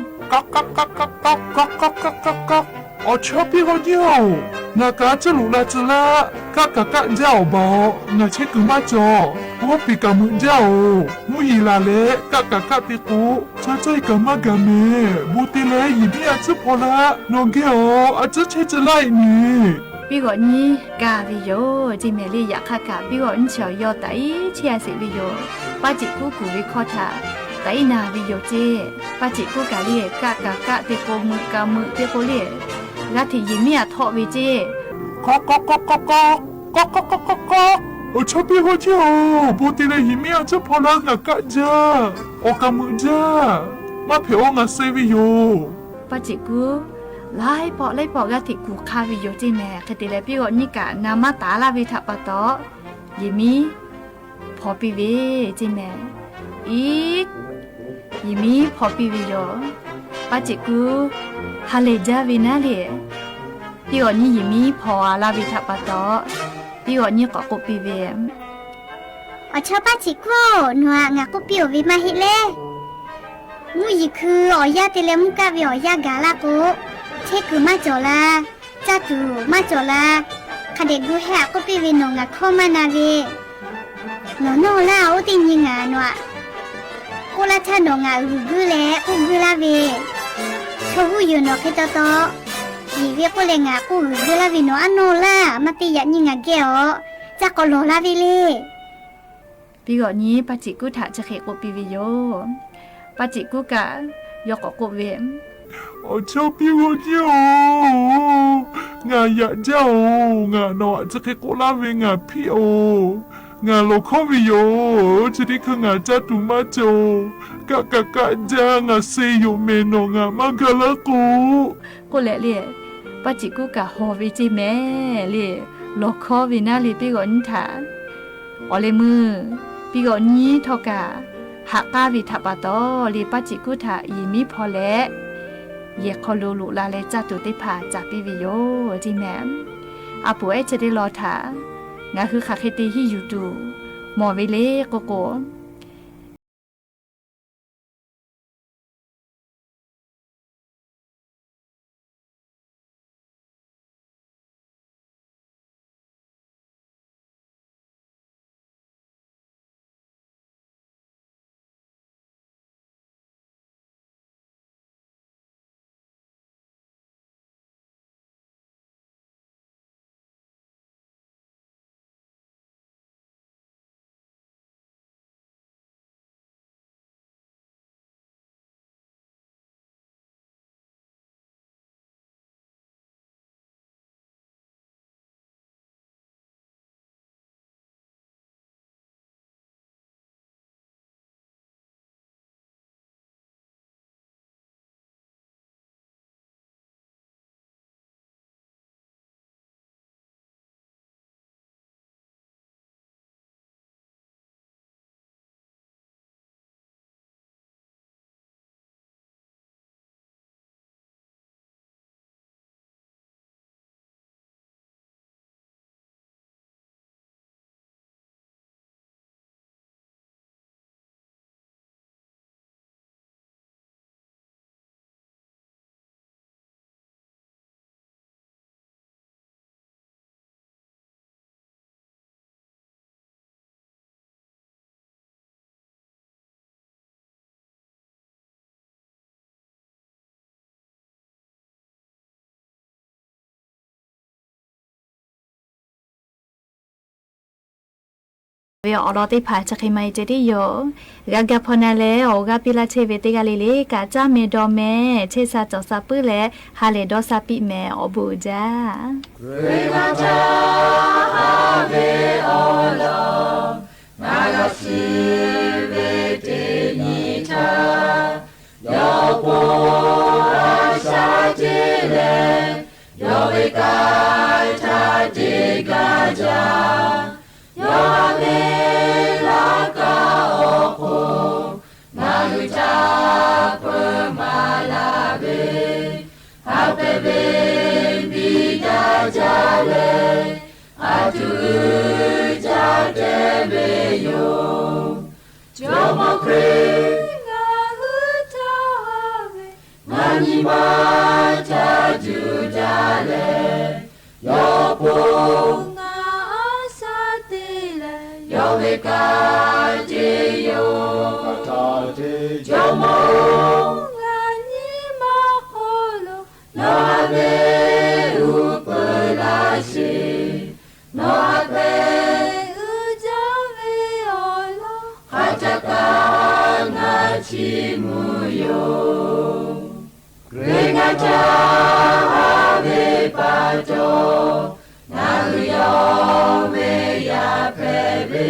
Awˬ chawˇ piˇ g'awꞈ nyiˇ-oˬ, ngaˬ kaꞈ a ciˉ loꞈ la tcuh laˇ. Kaˆ kaꞈ kaˆ jaˇ awˬ baˬ-oˬ, ngaˬ chehˇ kuiˬ maˇ cawˬ. G'awˇ piˍ kaꞈ meuꞈ jaˇ-oˬ, mvuhˇ yeˬ laˬ leh kaˆ kaꞈ kaˆ te k'o, ca caˇ-e kaꞈ maˇ gaˬ mehˍ. Bon te leh yehˬ miˉ a ciˉ hpaw laˇ. Nawˬ geh awˬ a ciˉ chehˇ tcuh laˇ-e ne. Piˇ g'awꞈ nyiˇ kaˇ ve yoˬ ceˇ mehˍ le. Yaꞈ hk'aˇ kaꞈ piˇ g'awꞈ nyiˇ chi awˬ yawˇ taꞈ iˉ chehˇ a sheˍ ve yoˬ. Paˇ ceꞈ kuˉ kuˬ ve hkawˇ htaꞈ taꞈ iˉ na ve yoˬ ceˇ. Paˇ ceꞈ kuˉ kaꞈ le, kaˆ kaꞈ kaˆ te k'o, meuꞈ kaꞈ meuꞈ te k'o le, g'aˇ hteꞈ yehˬ miˉ a htawˆ ve ceˇ. K'awꞈ k'awꞈ k'awꞈ k'awꞈ k'awꞈ, k'awꞈ k'awꞈ k'awꞈ k'awꞈ k'awꞈ. Awˬ chawˇ piˇ g'awꞈ nyiˇ-oˬ, bon te leh yehˬ miˉ a ciˉ hpaw laˇ. Ngaˬ kaˆ jaˇ, awˬ kaꞈ meuꞈ jaˇ, maˇ hpehꞈ-oˬ, ngaˬ suh ve yoˬ. Paˇ ceꞈ kuˉ laiˉ pawˆ laiˉ pawˆ g'aˇ hteꞈ kuˬ hk'aˇ ve yoˬ ceˇ mehˍ. Hk'e te leh piˇ g'awꞈ nyiˇ kaꞈ na maˇ taˍ laˇ ve htaꞈ pa taw, yehˬ miˉ hpaw piˇ ve ceˇ mehˍ. Iˉ, yehˬ miˉ hpaw piˇ ve yoˬ. Paˇ ceꞈ kuˉ ha lehˬ jaˇ ve naˉ le. Piˇ g'awꞈ nyiˇ yehˬ miˉ hpaw a laˇ ve htaꞈ pa taw, piˇ g'awꞈ nyiˇ k'awꞈ k'oˆ piˇ ve, Awˬ chawˇ Paˇ ceꞈ kuˉ-oˬ, nawˬ htaꞈ ngaˬ k'oˆ piˇ-oˬ ve maˇ heˆ le. Mvuhˇ yeˬ hkui awˬ yanˇ te leh mvuhˇ kaˆ ve awˬ yanˇ gaˬ laˇ k'o, chehˇ kuiˬ maˇ cawˬ la, caˇ tuˬ maˇ cawˬ la. Hk'a dehꞈ gu hehˉ-a k'oˆ piˇ ve, nawˬ ngaˬ hkawˇ maˇ na ve. Nawˬ nawˇ laˇ, oˇ teˇ nyi ngaˬ nawˬ htaꞈ k'oˆ laˇ htaˇ nawˬ ngaˬ g'uiˬ guiˇ leh k'oˆ guiˇ laˇ ve, chaw huˉ yoˬ nawˬ hk'e taw taw, yeˬ ve k'oˆ leh ngaˬ k'oˆ g'uiˬ guiˇ laˇ ve nawˬ aˉ nawˇ laˇ, maˇ teˇ yaꞈ nyi ngaˬ geh awˬ Caˇ k'awꞈ lawˬ laˇ ve le. Piˇ g'awꞈ nyiˉ paˇ ciˍ kuˉ htaꞈ chi hk'e k'oˆ piˇ ve yoˬ. Paˇ ciˍ kuˉ kaꞈ yawˇ k'awꞈ k'oˆ ve, Awˬ chawˇ piˇ g'awꞈ nyiˉ-oˬ, ngaˬ yaꞈ jaˇ-oˬ. Ngaˬ nawˬ htaꞈ chi hk'e k'oˆ laˇ ve ngaˬ hpiˇ-oˬ. Ngaˬ lawˬ hkawˉ ve yoˬ. Chi teˇ hkui ngaˬ caˇ tuˬ maˇ cawˬ-oˬ. Kaˆ kaꞈ kaˆ jaˇ, ngaˬ se yoˬ mehˍ, nawˬ ngaˬ maˇ gaˇ laˇ k'o k'oˆ leh le, paˇ ciˍ kuˉ kaꞈ hawˬ ve ceˇ mehˍ le. Lawˬ hkawˉ ve naˉ le piˇ g'awꞈ nyiˉ htaꞈ. Awˬ leh meuˇ piˇ g'awꞈ nyiˉ htawˇ kaꞈ haꞈ k'aˇ ve htaꞈ pa taw le, paˇ ciˍ kuˉ htaꞈ yehˬ miˉ hpaw leh yehˬ hk'aw lo loꞈ la leh caˇ tuˬ teˇ hpaˍ caˍ piˇ ve yoˬ ceˇ mehˍ. A poˍ ehˉ chi teˇ law htaꞈ ngaˬ hui hk'aˬ hk'e te hiˇ yuˬ tuˬ mawˬ ve le k'oˆ k'o, ve awˬ lawn teˇ hpaˍ chi hk'e maˇ heˆ ceh tiˉ yoˬ. G'a gaˇ hpaw na leh awˬ g'aˇ piˇ laˇ chehˇ ve teˇ g'aˇ le le kaꞈ caˇ meh dawˇ meh chehˇ sha cawˬ sha puiˉ leh ha lehˬ dawˇ sha piˇ meh awˬ bon uiˍ jaˇ. Ngaˬ g'a shiˍ ve teˇ nyi htaˇ, yawˇ po a shaꞈ teꞈ leh, yawˇ ve kanˇ htaꞈ te gaˇ jaˇ. Yawˇ ve laꞈ ka awˬ hk'oˆ ngaˬ hui htaꞈ peuˬ maˍ laˇ ve, haꞈ pehˍ ve biˇ daꞈ jaˇ leh, a tuˬ uiˍ jaˇ te ve yoˬ. Jawˇmawˇ Hkriꞈ ngaˬ hui htaꞈ haꞈ ve, ngaˬ nyi ma htaꞈ juˇ jaˇ leh, yawˇ po ngaˬ a shaꞈ teꞈ leh, yawˇ ve kanˇ te yoˬ. Jawˇmawˇ-oˬ, ngaˬ nyi ma hk'aw lo nawˬ a ve uˉ peunˍ laˇ sheˍ. Nawˬ a pehˍ uiˍ jaˇ ve awˬ lawn hk'a htaˇ kaꞈ ngaˬ chiˇ mvuh yoˬ. Hkriꞈ ngaˬ htaꞈ haꞈ ve pa taw, ngaˬ hui yawˇ ve yaˇ hpehꞈ ve,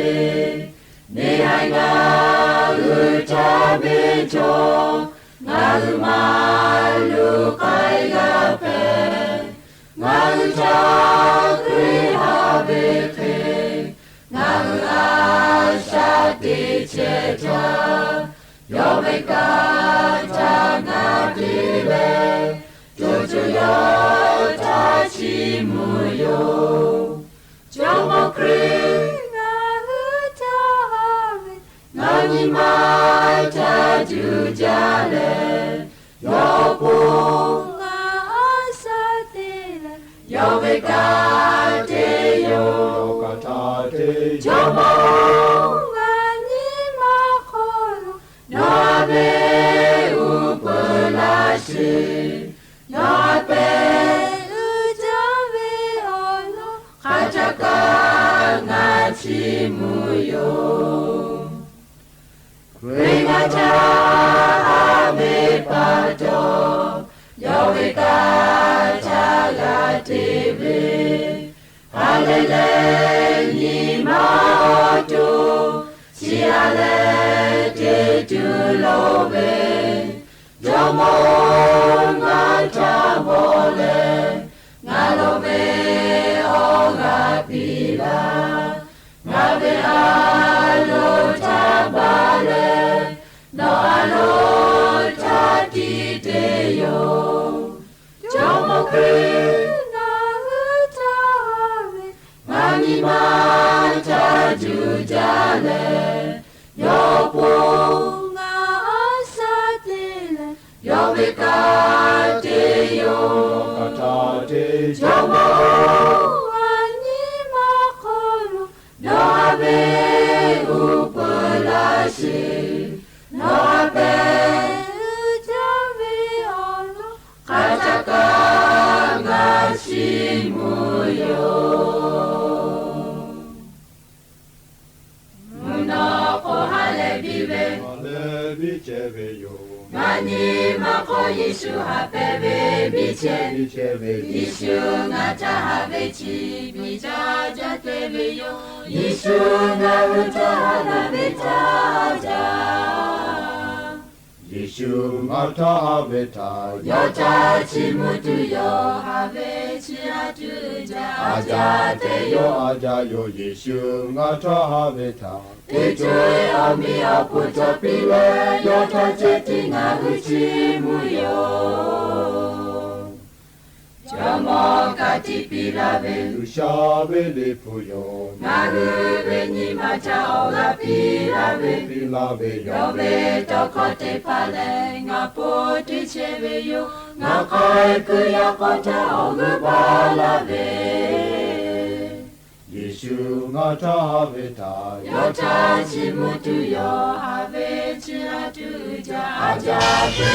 neˇ haiˬ ngaˬ hui htaꞈ ve cawˬ, ngaˬ hui maˇ luˬ k'ai g'a hpehꞈ. Ngaˬ hui htaꞈ Hkriꞈ haꞈ ve hk'e, ngaˬ hui a shaꞈ teꞈ chehˇ htaˇ, yawˇ ve kanˇ htaꞈ ngaˬ te leh, co co yawˇ htaꞈ chiˇ mvuh yoˬ. Jawˇmawˇ Hkriꞈ ngaˬ hui htaꞈ haꞈ ve, ngaˬ nyi ma htaꞈ juˇ jaˇ leh, yawˇ po ngaˬ a shaꞈ teꞈ leh, yawˇ ve kanˇ te yoˬ. Jawˇmawˇ-oˬ, ngaˬ nyi ma hk'aw lo nawˬ a ve uˉ peunˍ laˇ sheˍ. Nawˬ a pehˍ uiˍ jaˇ ve awˬ lawn hk'a htaˇ kaꞈ ngaˬ chiˇ mvuh yoˬ. Hkriꞈ ngaˬ htaꞈ haꞈ ve pa taw, yawˇ ve kanˇ htaˇ g'a te ve, ha lehˬ leh nyi ma awˬ to, chi aꞈ leh te tuˬ loˍ ve, Jawˇmawˇ-oˬ, ngaˬ htaꞈ vawˆ leh, ngaˬ lo ve awˬ g'aˇ piˇ laˇ. Ngaˬ ve a loˍ htaꞈ baˬ leh, nawˬ a loˍ htaꞈ tiꞈ te yoˬ. Jawˇmawˇ Hkriꞈ ngaˬ hui htaꞈ haꞈ ve, ngaˬ nyi ma htaꞈ juˬ jaˇ leh, yawˇ po ngaˬ a shaꞈ te leh, yawˇ ve kanˇ te yoˬ. Jawˇmawˇ-oˬ, a nyi ma hk'aw lo nawˬ haꞈ ve uˉ peunˍ laˇ sheˍ. Nawˬ haꞈ pehˍ uiˍ jaˇ ve awˬ lawn hk'a htaˇ kaꞈ ngaˬ chiˇ mvuh yoˬ. Mvuhˇ naw k'o ha lehˬ biˇ ve, ngaˬ nyi ma hk'aw Yeˍsuˆ haꞈ pehˍ ve biˇ chehˇ ve, Yeˍsuˆ ngaˬ htaꞈ haꞈ ve chi miˬ jaˇ jaˇ te ve yoˬ. Yeˍsuˆ ngaˬ hui htaꞈ haꞈ ve htaˇ jaˇ. Yeˍsuˆ ngaˬ htaꞈ haꞈ ve htaꞈ yawˇ htaꞈ chiˇ mvuh tuˬ yoˬ. Haꞈ ve chi a tuˬ jaˇ, a jaˇ te yoˬ, a jaˇ yoˬ. Yeˍsuˆ ngaˬ htaꞈ haꞈ ve htaꞈ teˇ co-e awˬ miˇ awˬ hpu cawˬ piˇ leh, yawˇ htaꞈ ceh tiˉ ngaˬ hui chiˇ mvuh yoˬ. Jawˇmawˇ ka tiꞈ piˇ laˇ ve G'uiˬsha ve Liꞈ hpu yoˬ. Ngaˬ hui ve nyi ma htaꞈ awˬ g'aˇ piˇ laˇ ve, piˇ laˇ ve yawˇ ve tawˇ hkawˇ teˇ hpaˍ lehˬ, ngaˬ po teˇ chehˇ ve yoˬ. Ngaˬ k'ai kuiˬ yaꞈ k'aw htaˇ awˬ g'euˆ baˬ laˇ ve, Yeˍsuˆ ngaˬ htaꞈ haꞈ ve htaꞈ yawˇ htaꞈ chiˇ mvuh tuˬ yoˬ. Haꞈ ve chi a tuˬ jaˇ, a jaˇ te